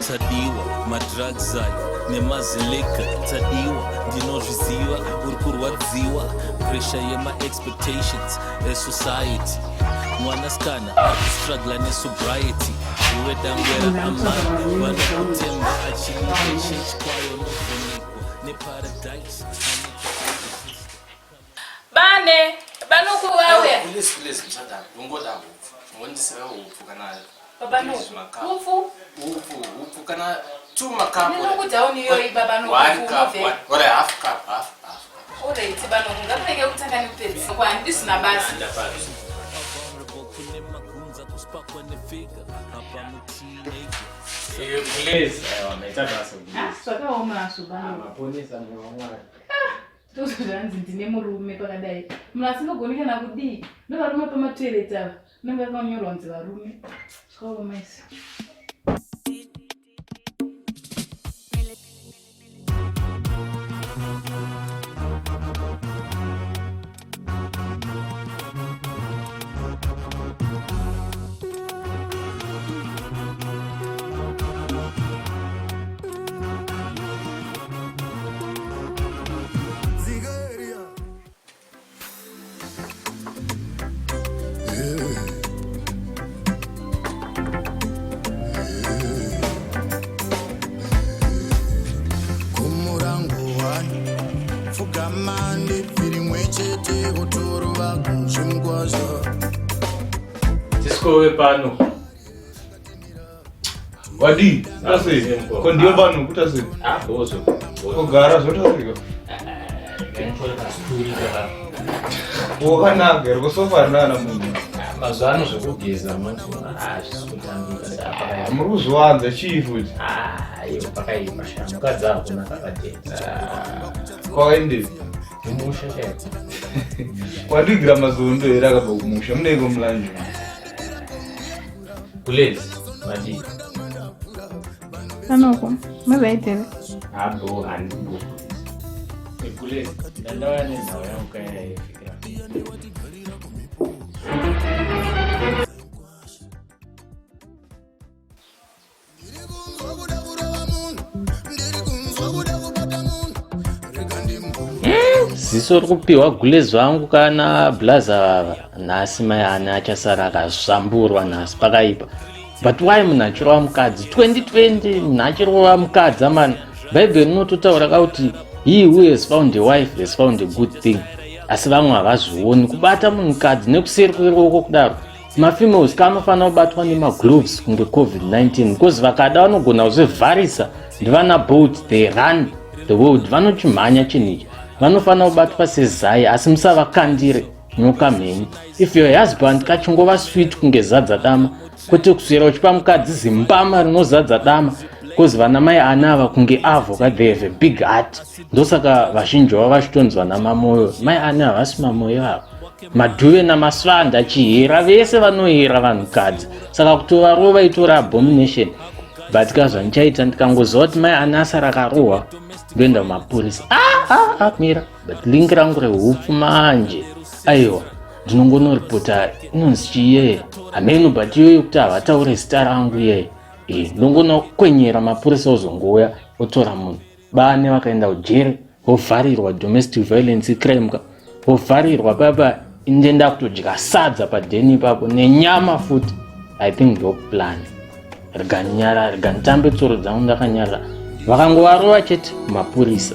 Tadiwa, madrugs ayo nemazilika. Tadiwa, ndinozviziva uri kurwadziwa. Pressure yema-expectations esociety. Mwanasikana ari kustrugla nesobriety. Uve dangwera amai vanokutemba achiita church kwayo novhenekwa neparadise. Bane, banokuwauya. Please, please, musadaro. Ndongoda hupfu. Ngondisira hupfu kana Baba no. Hupfu. Hupfu, hupfu kana two makapu. Ndinokudawo iyoyi baba no. One cup, one, or a half cup, half, half cup. Alright, bano ngakurege kutanga nekupedzisa. Kwandisina basa. Vulnerable kune magunza kuspakwa nefiga apa muteenager. Please, aiwa maita basa. Ah, zvakaoma hazvo bano. Maponesa mweya waMwari. Tozozvanzi ndine murume pakadai. Munhu asingagoni kana kudii. Ndovarume pamatoilet ava. Vanenge vakanyorwa kunzi varume. Zvakaoma izvi. Kumurango one pfugama ndibviri chete kutorova kuzvingwazvo. Tisikove pano. Wadii? Kuita sei? Ko ndiyo pano kuita sei? Ah, bozo. Kugara zvoita sei? Wakanaka here kusofa rinana munhu. Mazuva ano zvekugeza manje hazvisi kutambika saka. Muri kuzviwanza chii futi? Ah, iwo pakaipa sha. Mukadzi hakuna kakadhenza. Kwakaendepi? Kumusha chaiko. Kwadigira mazondo here akabva kumusha? Muneiko mulanje? Kulezi, madii. Panoko, mazaitere. Abo, handibo. Kulezi, ndandauya nenhau yangu kaya yaifikira. Ziso riri kupiwa gulezi vangu kana blaza vava nhasi mai ani achasara akazvamburwa nhasi pakaipa. But why munhu achirova mukadzi 2020? Munhu achirova mukadzi amana. Bhaibheri rinototaura ka kuti he who has found a wife has found a good thing, asi vamwe havazvioni. Kubata munhukadzi nekuseri kweruoko kudaro, mafemales ka anofanira kubatwa nemagloves kunge COVID-19, because vakada vanogona kuzvivharisa. Ndivana Bolt, they run the world, vanochimhanya chinhu ichi. Vanofanira kubatwa sezai, asi musavakandire nyoka mhenyu. If your husband kachingova sweet kunge zadza dama, kwete kuswera uchipa mukadzi zimbama rinozadza dama, because vana mai ana ava kunge avo ka, they have a big heart. Ndosaka vazhinji vavo vachitonzi vana mamoyo. Mai ani havasi mamoyo ava, madhuve namasvanda chihera vese vanoyera vanhukadzi, saka kutovarova itori abomination. But ka zvandichaita, ndikangoziva kuti mai ani asara akarohwa, ndoenda kumapurisa. Ah, ah, ah, mira, but link rangu rehupfu manje, aiwa, ndinongonoripota inonzi chiyeye hameno, but iyoyo kuti havataure zita rangu yeye, ndongonokwenyera mapurisa ozongouya otora munhu. Bane vakaenda kujeri vovharirwa, domestic violence crime ka, vovharirwa papa. Indenda kutodya sadza padheni ipapo nenyama futi. I think ndoplan. Rega ndinyarare, rega nditambe tsoro dzangu ndakanyarara. Vakangovarova chete mapurisa.